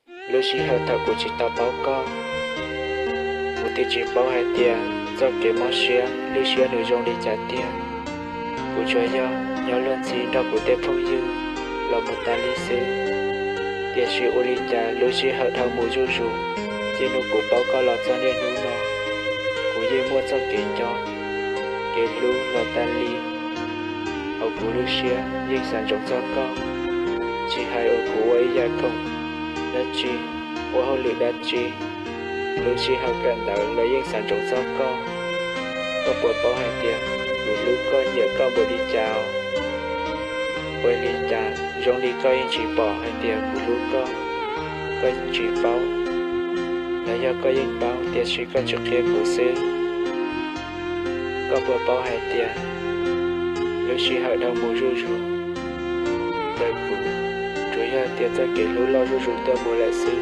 Lub sij hawm thaum kuv tsis tau paub koj, kuv twb tsis paub hais tias txoj kev mob siab lwj siab nws zoo li cas tiag. Kuv tsuas yog nyob luag ntxhi nrog kuv tej phooj ywg los mus tas li xwb. Tiam sis ua li cas lub sij hawm dhau mus zuj zus, txij hnub kuv paub koj los txog niaj hnub no, kuv yeej muaj txoj kev nco, kev hlub los tas li. Hauv kuv lub siab yeej xav ntsoov txog koj, tsis hais uas kuv ua ib yam khoom dab tsi, ua hauj lwm dab tsi, lub sij hawm kawm ntawv los yeej xav ntsoov txog koj. Koj puas paub hais tias kuv hlub koj nyiam koj npaum li cas? Ua li cas zoo li koj yeej tsis pom hais tias kuv hlub koj? Koj yeej tsis paub, los yog koj yeej paub tiam sis koj tsis qhia kuv xwb? Koj puas paub hais tias lub sij hawm dhau mus zuj zus, ntawm kuv tsuas yog tias txoj kev hlub loj zuj zus tuaj mus lawm xwb,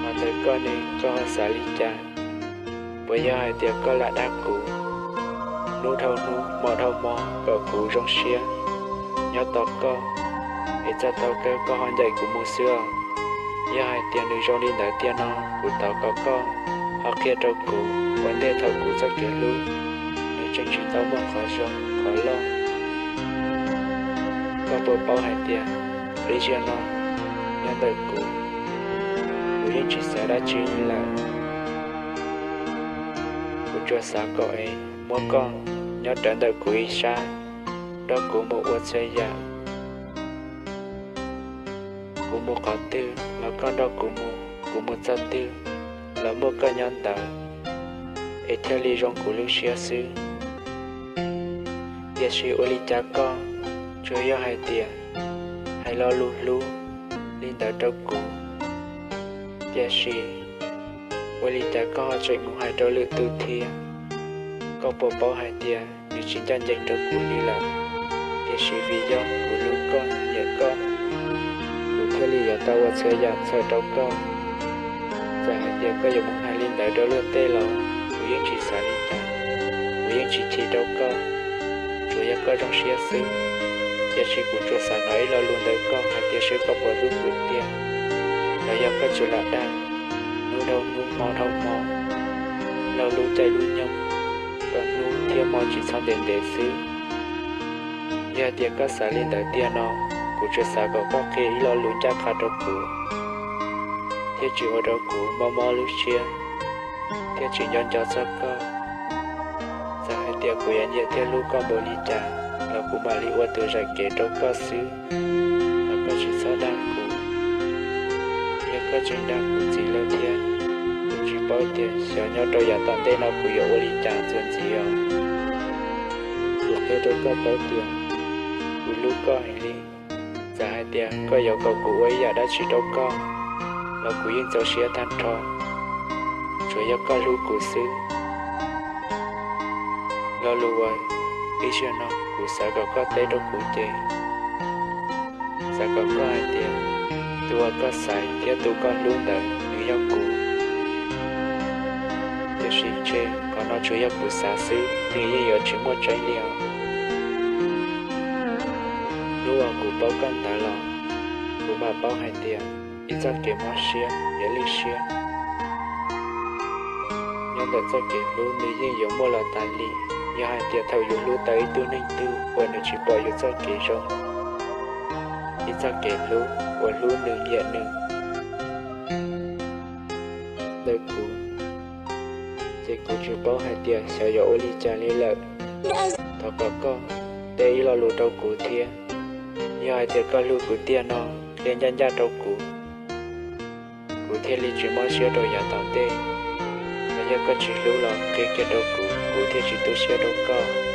mas ntawm koj ne, koj ho xav li cas? Puas yog hais tias koj lam dag kuv, hnub dhau hnub hmo dhau hmo kom kuv zoo siab nyob tos koj, es txog thaum kawg koj ho ncaim kuv mus xwb os? Yog hais tias nws zoo li ntawd tiag no, kuv thov kom koj ho qhia rau kuv ua ntej thaum kuv txoj kev hlub nws tseem tsis tau muaj qhov zoo qhov loj. Koj puas paub hais tias lub sij hawm no nyob ntawm kuv, kuv yeej tsis xav dab tsi li lawm. Kuv tsuas xav kom es muab koj nyob rawv ntawm kuv ib sab, nrog kuv mus ua txhua yam. Kuv mus qhov twg los koj nrog kuv mus, kuv mus txog twg los muaj koj nyob ntawd, es thiaj li zoo kuv lub siab xwb. Tiam sis ua li cas koj tsuas yog hais tias hais lo lus hlub li ntawd rau kuv, tiam sis ua li cas koj ho tseem mus hais rau lwm tus thiab? Koj puas paub hais tias nws tsis ncaj ncees rau kuv li lawm, tiam sis vim yog kuv hlub koj nyiam koj, kuv thiaj li yuav tau ua txhua yam txhawm rau koj. Txawm hais tias koj yuav mus hais li ntawd rau luag tej los kuv yeej tsis xav li cas, kuv yeej tsis chim rau koj, tsuas yog koj zoo siab xwb. Tiam sis kuv tsuas xav hnov ib lo lus ntawm koj hais tias seb koj puas hlub kuv tiag, los yog koj tsuas lam dag hnub dhau hnub hmo dhau hmo, laug lub caij lub nyoog, kom hnub thiab hmo tsis txhob ntev ntev xwb. Yog tias koj xav li ntawd tiag no, kuv tsuas xav kom koj qhia ib lo lus ncaj qha rau kuv, thiaj tsis ua rau kuv mob mob lub siab, thiaj tsis nco nco txog koj. Txawm hais tias kuv yuav nyiam thiab hlub koj npaum li cas los kuv mam li ua tus zam kev rau koj xwb, los koj tsis txhob dag kuv. Yog koj tseem dag kuv ntxiv lawm thiab, kuv tsis paub tias xyov nyob rau yav tom ntej no kuv yuav ua li cas txuas ntxiv os. Kuv qhia rau koj paub tias kuv hlub koj heev li. Txawm hais tias koj yuav kom kuv ua ib yam dab tsi rau koj los kuv yeej txaus siab tag nrho, tsuas yog koj hlub kuv xwb. Lo lus uas ib zaug no kuv xav kom koj teb rau kuv ces xav kom koj hais tias tus uas koj xaiv thiab tus koj hlub ntawd nws yog kuv. Tiam sis ntshe qhov no tsuas yog kuv xav xwb, nws yeej yuav tsis muaj tseeb li os. Hnub uas kuv paub koj ntawd los, kuv mam paub hais tias ib txoj kev mob siab yuav lwj siab. Nyob ntawm txoj kev hlub nws yeej yuav muaj los tas li, yog hais tias thaum yus hlub tau ib tug neeg twg uas nws tsis pom yus txoj kev zoo, ib txoj kev hlub uas hlub nws nyiam nws ntawm kuv, ces kuv tsis paub hais tias xyov yuav ua li cas li lawm. Thov kom koj teb ib lo lus rau kuv thiab. Yog hais tias koj hlub kuv tiag no, qhia ncaj ncaj rau kuv, kuv thiaj li tsis mob siab rau yav tom ntej. Los yog koj tsis hlub los qhia kiag rau kuv, kuv thiaj tsis tu siab rau koj.